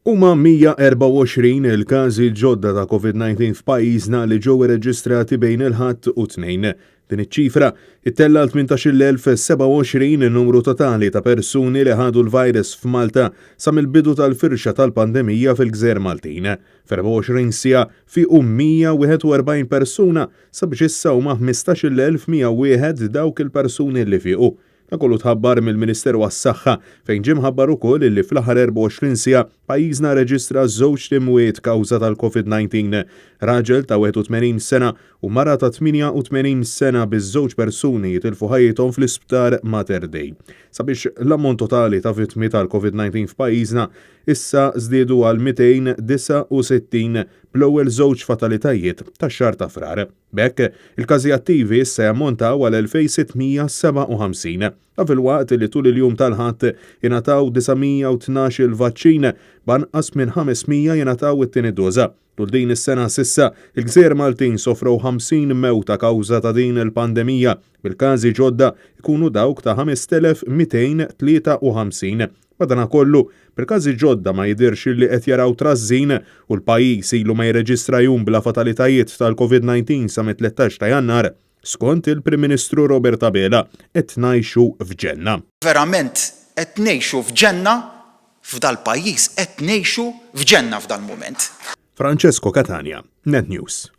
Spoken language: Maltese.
Huma 124 il-każi ġodda ta' Covid-19 f'pajjiżna li ġew irreġistrati bejn il-Ħadd u t-Tnejn. Din iċ-ċifra ttella' għal 18,027 in-numru totali ta' persuni li ħadu l-virus f'Malta sa mill-bidu tal-firxa tal-pandemija fil-gżejjer Maltin. F'24 siegħa fiequ 141 persuna sabiex issa huma 15,101 dawk il-persuni li fiequ. Dan kollu tħabbar mill-Ministeru għas-Saħħa fejn ġie mħabbar ukoll illi fl-aħħar 24 siegħa pajjiżna rreġistra żewġt imwiet kawża tal-Covid-19, raġel ta' 81 sena u mara ta' 88 sena biż-żewġ persuni jitilfu ħajjithom fl-Isptar Mater Dei. Sabiex l-ammont totali ta' vittmi tal-Covid-19 f'pajjiżna issa żdiedu għal 269 bl-ewwel żewġ fatalitajiet tax-xahar ta' Frar. B'hekk, il-każi attivi issa jammontaw għal 2,657. Dan filwaqt li tul il-jum tal-Ħadd ingħataw 912 il vaċċin, b'anqas minn 500 jingħataw it-tieni doża. Tul din is-sena s'issa, il-gżejjer Maltin sofrew 50 mewta kawża ta' din il-pandemija, bil-każi ġodda jkunu dawk ta' 5,253. Madanakollu, bil-każi ġodda ma jidhirx li qed jaraw trażżin u l-pajjiż ilu ma jirreġistra jum bla fatalitajiet tal-Covid 19 sa mit-13 ta' Jannar, skont il-Prim Ministru Robert Abela, qed ngħixu f'ġenna. Verament qed ngħixu f'ġenna f'dal-pajjiż, qed ngħixu f'ġenna f'dal-mument. Francesco Catania, Net News.